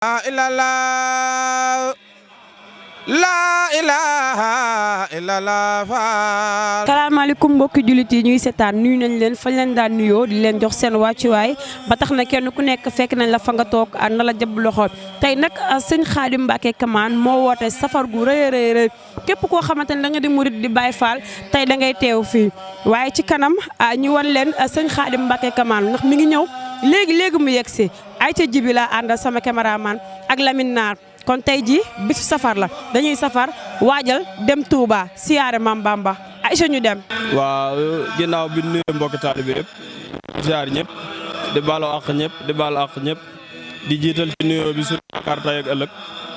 illallah la ilaha illallah. salaamaaleykum mbokki jullit yi ñuy seetaan nuyu nañ leen fañ leen daan nuyoo di leen jox seen wàccuwaay ba tax na kenn ku nekk fekk nañ la fa nga toog na la jàpp loxo tey nag sëñ Khadim Mbacké Kamane moo woote safar gu rëy képp koo xamante ne da nga di murit di Baye Fall tey da ngay teew fii waaye ci kanam ñu wan leen sëñ Khadim Mbacké Kamane ndax mi ngi ñëw léegi mu yegg si ay ca jibi la àndal sama caméraman ak Lamine Naar kon tey ji bisu safar la dañuy safar waajal dem Touba siyaare Mam Bamba Aïcha ñu dem. waaw ginnaaw bi nuyu mbokki taalibe yëpp siyaar ñëpp di baalu àq ñëpp di jiital ci nuyoo bi suñu yaakaar tey ak ëllëg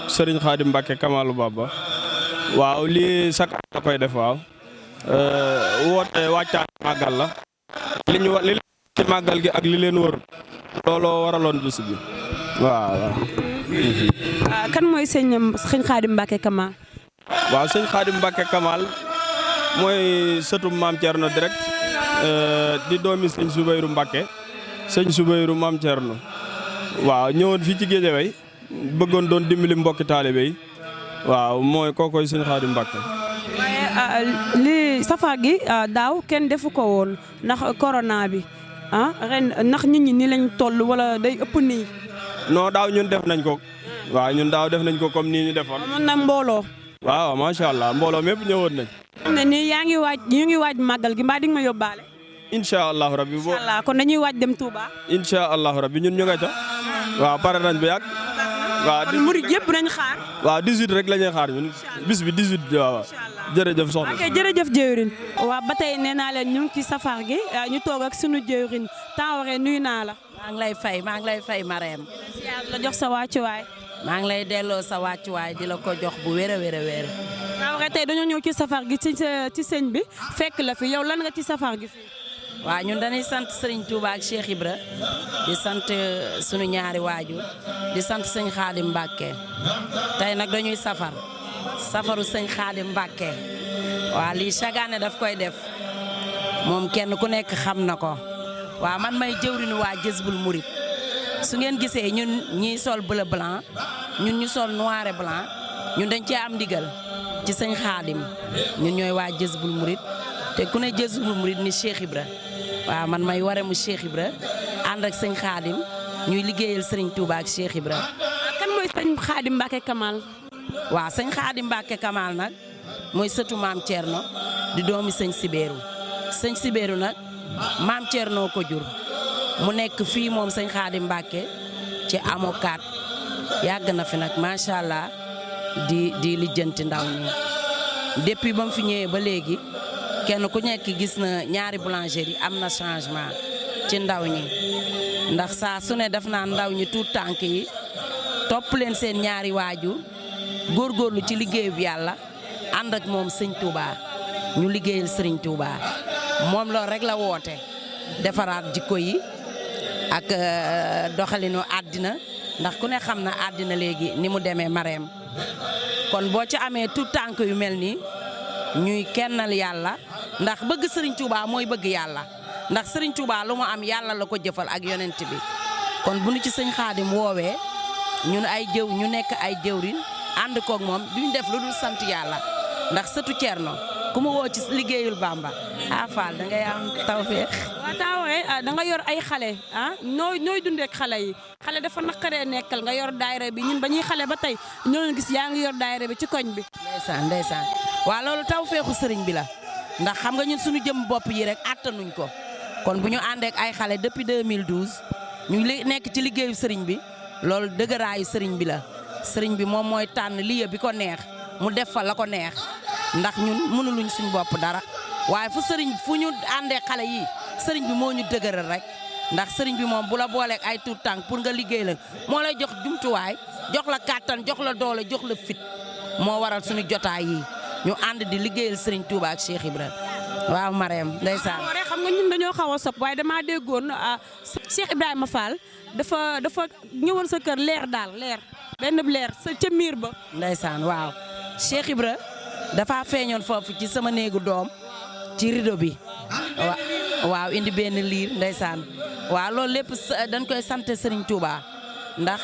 Serigne Khadim Mbacké Kamane Baba waaw lii chaque année da koy def waaw woote wàccaan màggal la li leen ci màggal gi ak li leen wër looloo waraloon bis bi waaw. kan mooy sëñ Khadim Mbacké Kamane. waaw sëñ Khadim Mbacké Kamane mooy sëtu maam Thierno direct di doomi sëñ Soubayrou Mbacké sëñ Soubayrou maam Thierno waaw ñëwoon fii ci Guédiawaye bëggoon doon dimbali mbokki taalibe yi waaw mooy kookoy sëñ Khadim Mbacké. waaye li safar gi daaw kenn defu ko woon ndax corona bi ren ndax nit ñi ni lañ toll wala day ëpp nii. non daaw ñun def nañ ko waaw ñun daaw def nañ ko comme nii ñu defoon. amoon na mbooloo. waaw macha allah mbooloo mépp ñëwoon nañ. xam ne nii ñu ngi waaj màggal gi mbaa di nga ma yóbbaale. incha allahu rabbi incha allah kon dañuy waaj dem Touba. incha allahu rabbi ñun ñu nga ca. waaw pare nañ bu yàgg. waaw kon murid yëpp nañ xaar. waaw 18 rek la ñuy xaar ñun bis bi 18 waaw. jërëjëf soxna. ok jërëjëf jëwrin waaw ba tey nee naa leen ñu ngi ci safar gi ñu toog ak sunu jëwrin temps waree nuyu naa la. maa ngi lay fay Marème. la jox sa wàccuwaay. maa ngi lay delloo sa wàccuwaay di la ko jox bu wér a wér. temps waree tey dañoo ñëw ci safar gi ci sëñ bi fekk la fi yow lan nga ci safar gi fii. waaw ñun dañuy sant Serigne Touba ak Cheikh Ibra di sant sunu ñaari waajur di sant sëñ Khadim Mbacké tey nag dañuy safaru sëñ Khadim Mbacké waaw lii chaque année daf koy def moom kenn ku nekk xam na ko waaw man may jëwriñu waa Jazboul Mouride su ngeen gisee ñun ñiy sol bleu blanc ñun ñu sol noir et blanc ñun dañ cee am ndigal ci sëñ Khadim ñun ñooy waa Jazboul Mouride te ku ne Jazboul Mouride ni Cheikh Ibra waaw man may ware mu Cheikh Ibra ànd ak sëñ Khadim ñuy liggéeyal Serigne Touba ak Cheikh Ibra. kan mooy sëñ Khadim Mbacké Kamane. waaw sëñ Khadim Mbacké Kamane nag mooy sëtu maam Thierno di doomi sëñ Sibéeru nag maam Thierno ko jur mu nekk fii moom sëñ Khadim Mbacké ci amokat yàgg na fi nag macha allah di lijjanti ndaw ñi depuis ba mu fi ñëwee ba léegi kenn ku nekk gis na ñaari boulangerie am na changement ci ndaw ñi ndax saa su ne def naa ndaw ñi tuut tànk yi topp leen seen ñaari waajur góorgóorlu ci liggéey bi yàlla ànd ak moom sëñ Touba ñu liggéeyal sëriñ Touba moom loolu rek la woote defaraat jikko yi ak doxalinu àddina ndax ku ne xam na àddina léegi ni mu demee Marème kon boo ci amee tout tànk yu mel nii ñuy kennal yàlla ndax bëgg sëriñ Touba mooy bëgg yàlla ndax sëriñ Touba lu mu am yàlla la ko jëfal ak yonent bi kon bu nu ci sëñ Khadim woowee ñun ñu nekk ay jëwrin ànd koog moom duñ def lu dul sant yàlla ndax sëtu Thierno ku ma woo ci liggéeyul Bamba Fall da ngay am tawfeex. waaw taawee da nga yor ay xale nooy dundee ak xale yi xale dafa naqaree nekkal nga yor daayira bi ñun ba ñuy xale ba tey ñoo gis yaa ngi yor daayira bi ci koñ bi. ndeysaan waaw loolu tawfeexu sëriñ bi la ndax xam nga ñun suñu jëm bopp yi rek attanuñ ko kon bu ñu àndee ak ay xale depuis 2012 ñu nekk ci liggéeyu sëriñ bi loolu dëgëraayu sëriñ bi la. sëriñ bi moom mooy tànn lieu bi ko neex mu def fa la ko neex ndax ñun mënuluñ suñ bopp dara waaye fu ñu àndee xale yi sëriñ bi moo ñu dëgëral rek ndax sëriñ bi moom bu la booleeg ay tuut tànk pour nga liggéey la moo lay jox jumtuwaay jox la kàttan jox la doole jox la fit moo waral suñu jotaay yi ñu ànd di liggéeyal sëriñ Touba ak Cheikh Ibra waaw Marème ndeysaan. xam nga ñun dañoo xaw a sopp waaye damaa déggoon Cheikh Ibrahima Fall dafa ñëwoon sa kër leer benn leer ca miir ba. ndeysaan waaw Cheikh Ibra dafa feeñoon foofu ci sama néegu doom ci rideau bi waaw indi benn liir ndeysaan waaw loolu lépp dañ koy sant Serigne Touba ndax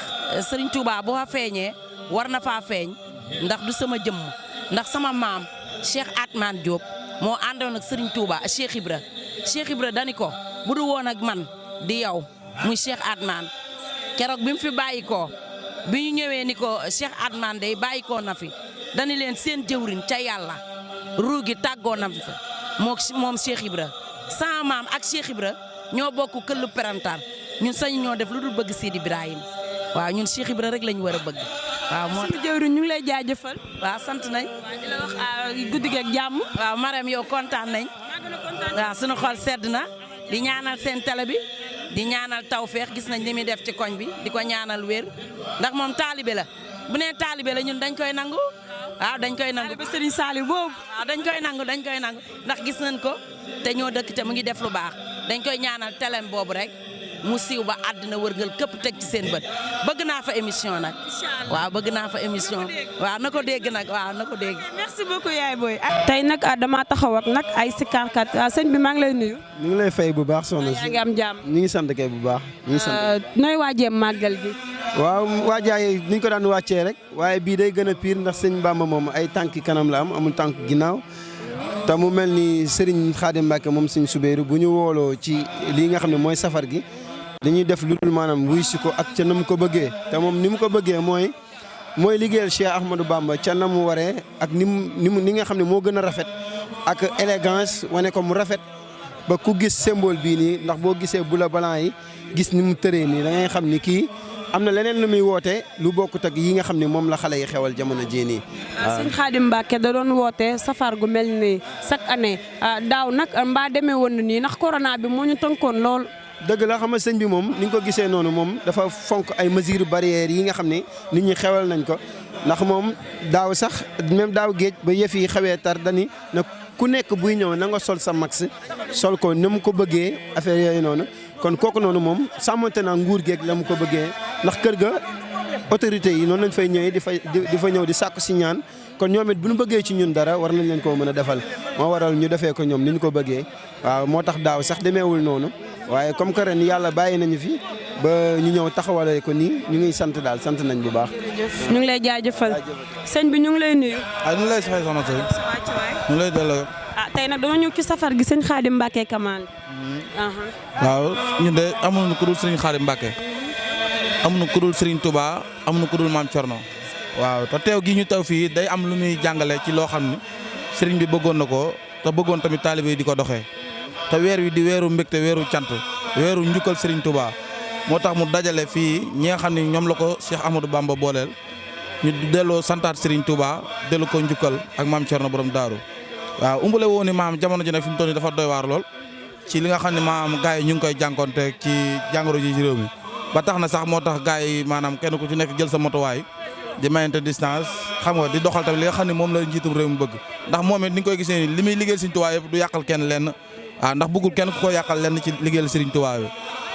Serigne Touba boo fa feeñee war na faa feeñ ndax du sama jëmm ndax sama maam Cheikh Atman Diop moo àndoon ak Serigne Touba Cheikh Ibra dani ko bu du woon ak man di yow muy Cheikh Atman keroog bi mu fi bàyyi ko bi ñu ñëwee ni ko Cheikh Atman day bàyyi ko na fi dani leen seen jëwriñ ca yàlla ruugi tàggoo na fi moom Cheikh Ibra sama maam ak Cheikh Ibra ñoo bokk këllu perantaan ñun sañu ñoo def lu dul bëgg Sidi Ibrahima waaw ñun Cheikh Ibra rek lañu war a bëgg waaw moo suñu jëwriñ ñu ngi lay jaajëfal. waaw sant nañ. waaw di la wax guddi gi ak jàmm. waaw Marème yow kontaan nañ. waaw suñu xol sedd na di ñaanal seen télé bi di ñaanal tawfeex gis nañ li muy def ci koñ bi di ko ñaanal wér ndax moom taalibe la bu nee taalibe la ñun dañ koy nangu waaw dañ koy nangu ba Serigne Saliou boobu. waaw dañ koy nangu ndax gis nañ ko te ñoo dëkk te mu ngi def lu baax dañ koy ñaanal télé boobu rek mu siiw ba àddina wërngal këpp teg ci seen bët bëgg naa fa émission nag waaw bëgg naa fa émission waaw na ko dégg nag waaw na ko dégg. merci beaucoup yaay booy. tey nag damaa taxaw ak nag ay sikarkat sëñ bi maa ngi lay nuyu. ñu ngi lay fay bu baax soxna si yaa ngi am jàmm. ñu ngi sant kay bu baax. ñu ngi sant nooy waajee màggal gi. waaw waajaay ni ñu ko daan wàccee rek waaye bii day gën a pire ndax sëñ Bamba moom ay tànki kanam la am amul tànk ginnaaw te mu mel ni Serigne Khadim Mbacke moom sëñ Soubérou bu ñu wooloo ci lii nga xam ne mooy safar gi dañuy def lu dul maanaam wuy si ko ak ca na mu ko bëggee te moom ni mu ko bëggee mooy liggéeyal Cheikh Ahmadou Bamba ca na mu waree ak ni nga xam ne moo gën a rafet ak élégance wane ko mu rafet ba ku gis symbole bii nii ndax boo gisee bula blanc yi gis ni mu tëree nii da ngay xam ni kii am na leneen lu muy woote lu bokkut ak yi nga xam ne moom la xale yi xewal jamono jii nii. waaw sëñ Khadim Mbacke da doon woote safar gu mel ni chaque année daaw nag mbaa demee woon na nii ndax corona bi moo ñu tënkoon lool. dëgg la xam nga sëñ bi moom ni nga ko gisee noonu moom dafa fonk ay mesures barrières yi nga xam ne nit ñi xewal nañ ko ndax moom daaw sax même daaw géej ba yëf yi xewee tar dani na ku nekk buy ñëw na nga sol sa max sol ko ni mu ko bëggee affaire yooyu noonu kon kooku noonu moom sàmmante naa nguur geeg la mu ko bëggee ndax kër ga autorités yi noonu lañ fay ñëwee di fa ñëw di sàkku si ñaan kon ñoom it bu ñu bëggee ci ñun dara war nañ leen koo mën a defal moo waral ñu defee ko ñoom ni ñu ko bëggee waaw moo tax daaw sax demeewul noonu waaye comme que ren yàlla bàyyi nañu fi ba ñu ñëw taxawale ko nii ñu ngi sant daal sant nañ bu baax. ñu ngi lay jaajëfal sëñ bi ñu ngi lay nuyu. ñu ngi lay fay soxna Seye. ñu ngi lay delloo. tey nag dama ñëw ci safar gi sëñ Khadim Mbacke Kamal. waaw ñun de amuñu ku dul Serigne Khadim Mbacke. amuñu ku dul Serigne Touba amuñu ku dul Maam Thierno. waaw te teew gi ñu taw fii day am lu muy jàngale ci loo xam ni Serigne bi bëggoon na ko te bëggoon tamit taalibe yi di ko doxee. te weer wi di weeru mbégte weeru cant weeru njukkal Serigne Touba moo tax mu dajale fii ñi nga xam ne ñoom la ko Cheikh Ahmadou Bamba booleel ñu delloo santaat Serigne Touba dellu ko njukkal ak Maam Thierno borom daaru waaw umbale woo ni maam jamono ji nag fi mu toll nii dafa doy waar lool ci li nga xam ne maam gars yi ñu ngi koy jànkoonte ci jàngoro ji ci réew mi ba tax na sax moo tax gars yi maanaam kenn ku ci nekk jël sa motuwaay di mayante distance xam nga di doxal tamit li nga xam ne moom la njiitum réew mi bëgg ndax moom it ni nga koy gisee ni li muy liggéeyal Serigne Touba yëpp du yàqal kenn lenn waaw ndax bëggul kenn ku ko yàqal lenn ci liggéeyal Serigne Touba bi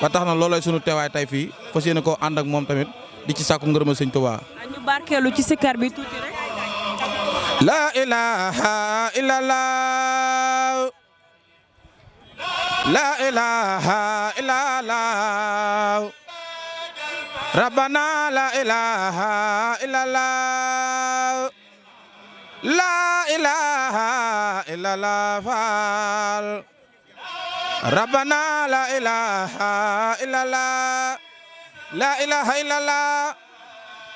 ba tax na loolooy sunu teewaay tey fii fas yéene koo ànd ak moom tamit di ci sàkku ngërëmal Serigne Touba. ñu barkeelu ci sikar bi tuuti rek. La ilaha illallah La ilaha illallah Rabbana la ilaha illallah La ilaha illallah Fall Rabbana la ilaha illallah La ilaha illallah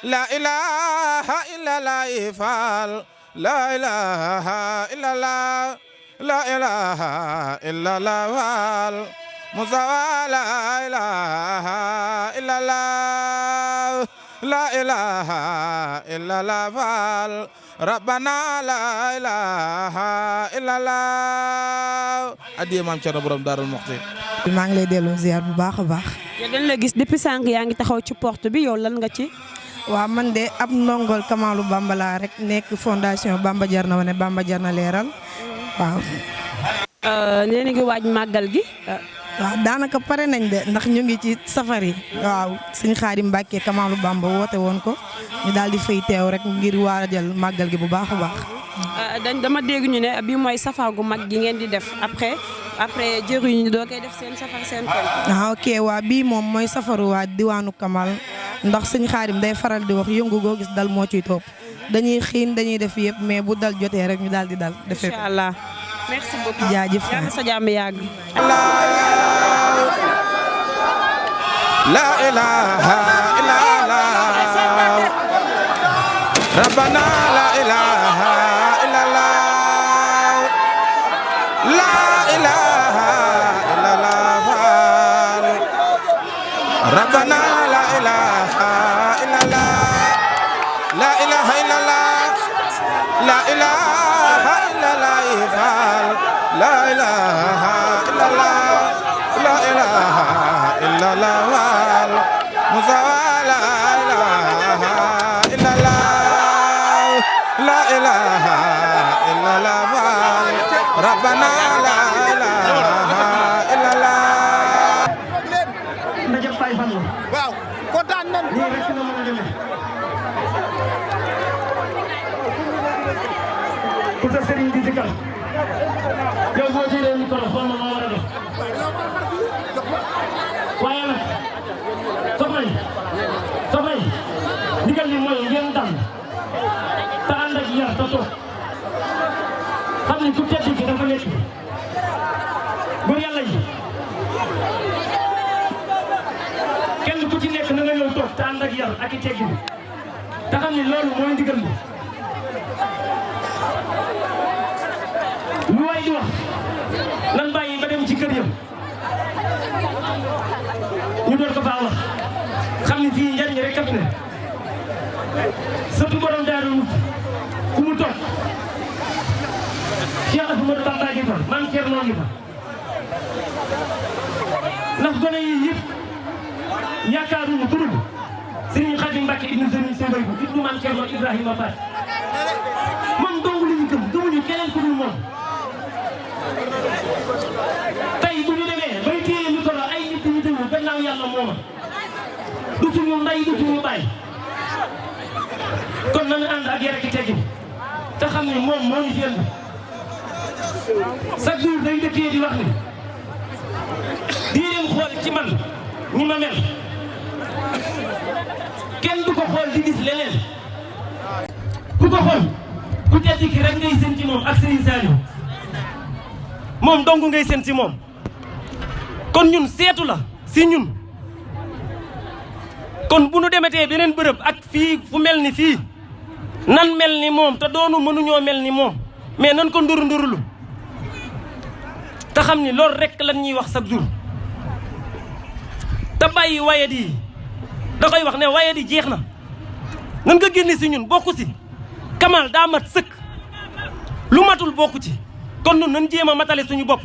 La ilaha illallah Fall La ilaha illallah La ilaha illallah Fall Musawa la ilaha illallah La ilaha illallah Fall Rabbana la ilaha illallah addiya Maam Thierno borom Daarul Muxti. maa ngi lay delloo ziar bu baax a baax. yow dañ la gis depuis sànq yaa ngi taxaw ci porte bi yow lan nga ci. waaw man de ab ndongol Kamalu Bamba laa rek nekk fondation Bamba jar na wane Bamba jar na leeral waaw. nee na ngi waaj màggal gi. waaw daanaka pare nañ de ndax ñu ngi ci safar yi waaw sëñ Khadim Mbacke Kamalu Bamba woote woon ko ñu daal di fay teew rek ngir waajal màggal gi bu baax a baax. dama dégg ñu ne bii mooy safar gu mag gi ngeen di def après jëriñu doo koy def seen safar seen koñ. ok waa bii moom mooy safaru waa diwaanu Kamal ndax sëñ Xaadim day faral di wax yëngu goo gis dal moo ciy topp dañuy xiin dañuy def yëpp mais bu dal jotee rek ñu daal di dal defee incha allah merci beaucoup jaajëf yàlla sa jàmm yàgg. la ilaha illallah rabbana la ilaha illallah la ilaha illallah rabbana la ilaha illallah la ilaha illallah la ilaha illallah la ilaha illallah la ilaha illallah musawa la ilaha illallah la ilaha illallah rabbana la ilaha illallah ndaje Baye Fall waaw kontaan nañ nii rek la mën a demee ku sa sëriñ di zikar yow boo jëlee micro xool ma maa war a def waaye nag soxna yi ndigal li mooy ngeen dal te ànd ak yar te toog xam ni ku tedd gi dafa nekk góor yàlla yi kenn ku ci nekk na nga ñëw toog te ànd ak yar ak i teggin te xam ni loolu mooy ndigal li lu waay di wax nan bàyyi ba dem ci kër yam ñu doon ko faa wax xam ni fii njariñ rek kat ne surtout borom Daaru Muxti fu mu toog Cheikh Ahmadou Bamba gi fa Maam Cerno gi fa ndax gone yi yëpp yaakaaruñu turul Serigne Khadim Mbacke ibnu Serigne Souhaïbou ibnu Maam Cerno Ibrahima Fall moom dong li ñu gëm gëmuñu keneen ku dul moom tey bu ñu demee bay téye ñu tolo ay nit ñu déglu gannaaw yàlla mooma du suñu ndey du suñu baay kon nañu ànd ak yar ak teggin te xam ni moom moo ñu fi indi chaque jour day dëkkee di wax ni di leen xool ci man ñi ma mel kenn du ko xool di gis leneen ku ko xool ku tedd ki rek ngay seen ci moom ak Serigne Saliou moom dong ngay seen ci moom kon ñun seetu la si ñun kon bu nu demetee beneen bërëb ak fii fu mel ni fii nan mel ni moom te doonu mënuñoo mel ni moom mais nan ko nduru ndurulu te xam ni loolu rek lan ñuy wax chaque jour te bàyyi wayat yi da koy wax ne wayat yi jeex na nan nga génne si ñun bokku si Kamal daa mat sëkk lu matul bokku ci kon ñun nan jéem a matale suñu bopp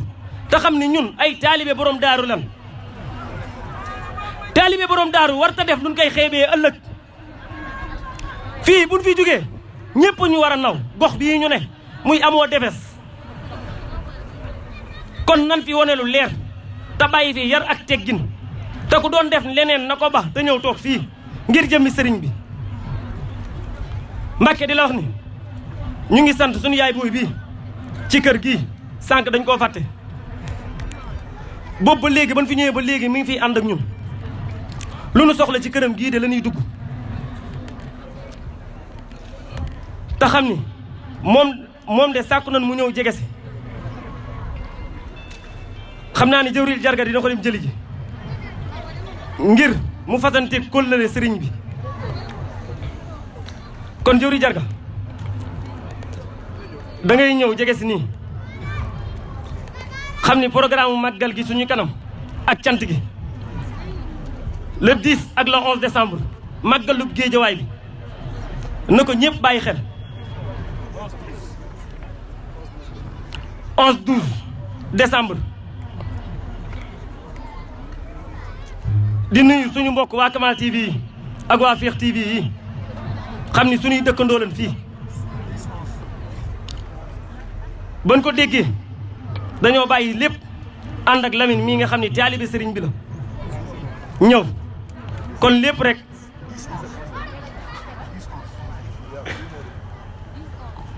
te xam ni ñun ay taalibe borom daaru lan taalibe borom daaru war ta def luñ koy xeebee ëllëg fii buñ fi jógee ñëpp ñu war a naw gox bii ñu ne muy amoo defes kon nan fi wone lu leer te bàyyi fi yar ak teggin te ku doon def leneen na ko ba te ñëw toog fii ngir jëmmi sëriñ bi Mbàkke di la wax ni ñu ngi sant suñu yaay booy bii ci kër gii sànq dañ koo fàtte boobu ba léegi ban fi ñëwee ba léegi mi ngi fiy ànd ak ñun lu nu soxla ci këram gii de la ñuy dugg te xam ni moom de sàkku nan mu ñëw jege si xam naa ni jëwriñ jarga dina ko dem jëli ji ngir mu fasante kóllëre sëriñ bi kon jëwriñ jarga da ngay ñëw jege si nii xam ni programme màggal gi suñu kanam ak cant gi le 10 ak le 11 décembre màggalu Géejawaay bi na ko ñëpp bàyyi xel 11-12 décembre di nuyu suñu mbokk waa Kamal TV yi ak waa Fekh TV yi xam ni suñuy dëkkandoo leen fii ban ko déggee dañoo bàyyi lépp ànd ak Lamine mii nga xam ni taalibe sëriñ bi la ñëw kon lépp rek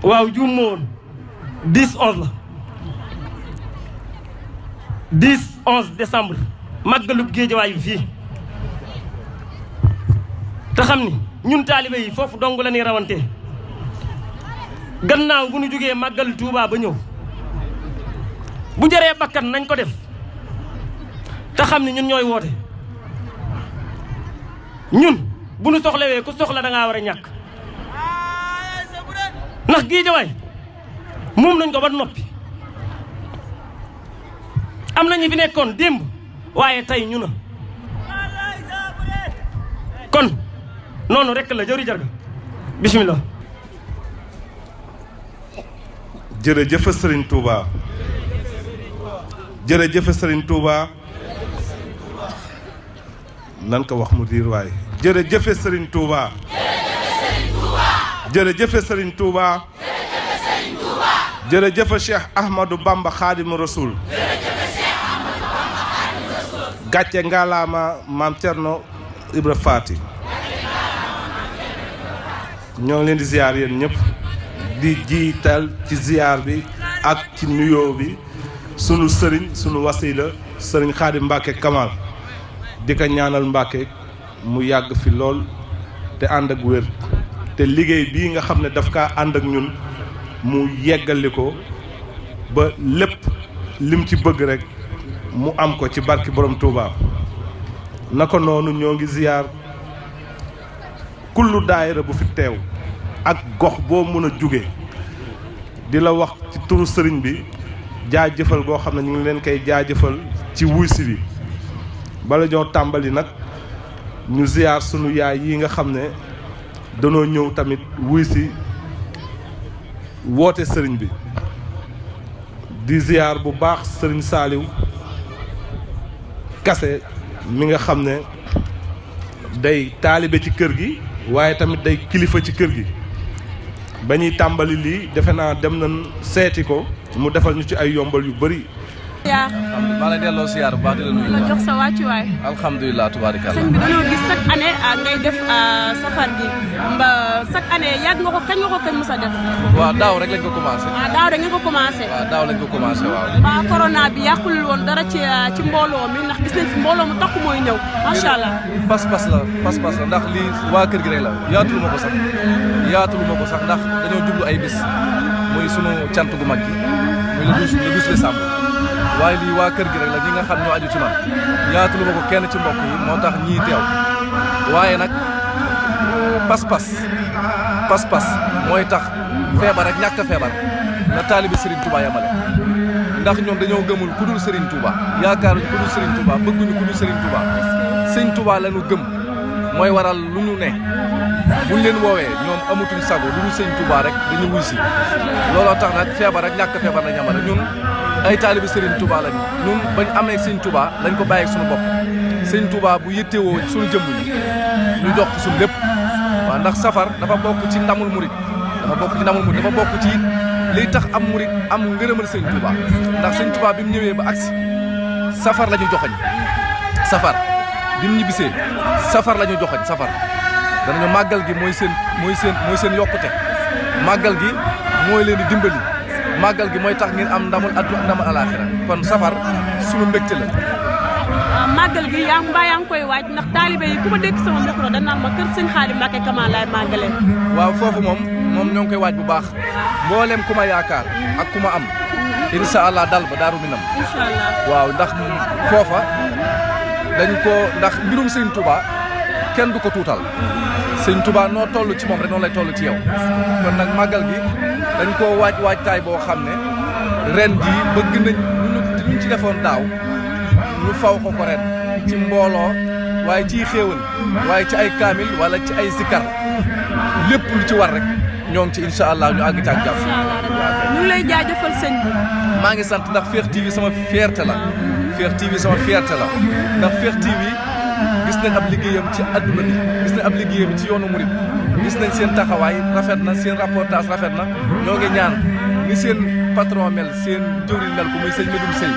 waaw juum ma woon 10-11 la 10-11 décembre màggalub Géejawaay bi fii te xam ni ñun taalibe yi foofu dong la ñuy rawante gannaaw bu ñu jógee màggal Tuuba ba ñëw bu jëree bakkan nañ ko def te xam ni ñun ñooy woote ñun bu ñu soxlawee ku soxla da ngaa war a ñàkk ndax Géejawaay moom nañ ko ba noppi am na ñu fi nekkoon démb waaye tey ñu na kon noonu rek la jëwri jarga bismillah. jërëjëf Serigne Touba jërëjëf Serigne Touba nan ko wax mu diir waaye jërëjëf Serigne Touba jërëjëf Serigne Touba jërëjëf Cheikh Ahmadou Bamba Khadimu Rasoul gàcce ngalaama maam Thierno Ibra Faty ñoo ngi leen di ziar yéen ñëpp di jiital ci ziar bi ak ci nuyoo bi sunu sëriñ sunu wasila sëriñ Khadim Mbacke Kamal di ko ñaanal Mbacke mu yàgg fi lool te ànd ak wér te liggéey bii nga xam ne daf kaa ànd ak ñun mu yeggali ko ba lépp lim ci bëgg rek mu am ko ci barki borom Touba naka noonu ñoo ngi ziar kullu daayira bu fi teew ak gox boo mën a jóge di la wax ci turu sëriñ bi jaajëfal goo xam ne ñu ngi leen koy jaajëfal ci wuy si bi bala ñoo tàmbali nag ñu ziar sunu yaay yi nga xam ne danoo ñëw tamit wuy si woote sëriñ bi di ziar bu baax sëriñ Saaliw Kase mi nga xam ne day taalibe ci kër gi waaye tamit day kilifa ci kër gi ba ñuy tàmbali lii defe naa dem nañ seeti ko mu defal ñu ci ay yombal yu bëri. yaa maa lay delloo siyaar bu baax di la nuyu. la jox sa wàccuwaay. alhamdulilah tubaarikàlla. sëñ bi dañoo gis chaque année ngay def safar gi chaque année yàgg nga ko kañ mos a def. waaw daaw rek lañ ko commencé. daaw rek ngeen ko commencé. waaw daaw lañ ko commencé waaw. ba corona bi yàqulul woon dara ci mbooloo mi ndax gis nañ fi mbooloo mu takku mooy ñëw macha allah. pas-pas la ndax lii waa kër gi rek la yaatulu ma ko sax ndax dañoo jublu ay bis muy sunu cant gu mag gi muy le 12 décembre. waaye lii waa kër gi rek la ñi nga xam ñoo aju ci man yaatulu ma ko kenn ci mbokk yi moo tax ñii teew waaye nag pas-pas mooy tax feebar ak ñàkk a feebar na taalibi Serigne Touba yamale ndax ñoom dañoo gëmul ku dul Serigne Touba yaakaaruñ ku dul Serigne Touba bëgguñu ku dul Serigne Touba Serigne Touba lañu gëm mooy waral lu ñu ne buñ leen woowee ñoom amatuñ sago lu dul Serigne Touba rek dañu wuy si looloo tax nag feebar ak ñàkk a feebar la ñamale ñun ay taalibi Serigne Touba lañu ñun bañ amee Serigne Touba lañ ko bàyyi suñu bopp Serigne Touba bu yittewoo suñu jëmm yi ñu jox ko suñu lépp waaw ndax safar dafa bokk ci ndamul murit dafa bokk ci liy tax am murit am ngërëmal Serigne Touba ndax Serigne Touba bi mu ñëwee ba agsi safar la ñu joxoñ safar bi mu ñibbisee safar la ñu joxoñ safar danañu màggal gi mooy seen yokkute màggal gi mooy leen di dimbali màggal gi mooy tax ngeen am ndamul addu ndamul alaaxira kon safar sunu mbégte la. màggal gi yaa ngi koy waaj ndax taalibe yi ku ma dégg sama micro dañ naan ma kër sëñ Khadim Mbacke Kamal laay màggalee. waaw foofu moom ñoo ngi koy waaj bu baax mboolem ku ma yaakaar ak ku ma am incha allah dal ba Daaru Minam. incha allah waaw ndax foofa ndax mbirum Sëñ Touba kenn du ko tuutal Sëñ Touba noo toll ci moom rek noonu lay toll ci yow kon nag màggal gi dañ koo waajtaay boo xam ne ren jii bëgg nañ luñ ci defoon daaw ñu faw ko ren ci mbooloo waaye ciy xéewal waaye ci ay kaamil wala ci ay sikar lépp lu ci war rek ñoo ngi ci incha allah ñu àgg ci ak jàmm. ñu ngi lay jaajëfal sëñ bi. maa ngi sant ndax Fekh TV sama fierté la ndax Fekh TV gis nañ ab liggéeyam ci adduna bi gis nañ ab liggéeyam ci yoonu murid gis nañ seen taxawaay rafet na seen reportage rafet na ñoo ngi ñaan ni seen patron mel seen jëwriñ mel ko muy sëñ Medoune Seye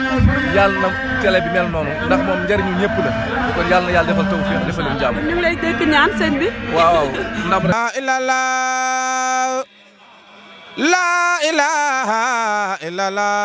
yàlla na télé bi mel noonu ndax moom njëriñu ñëpp la kon yàlla na yàlla defal tawfiix defal leen jàmm. ñu ngi lay dégg ñaan sëñ bi. waaw ndam la ilaha illallah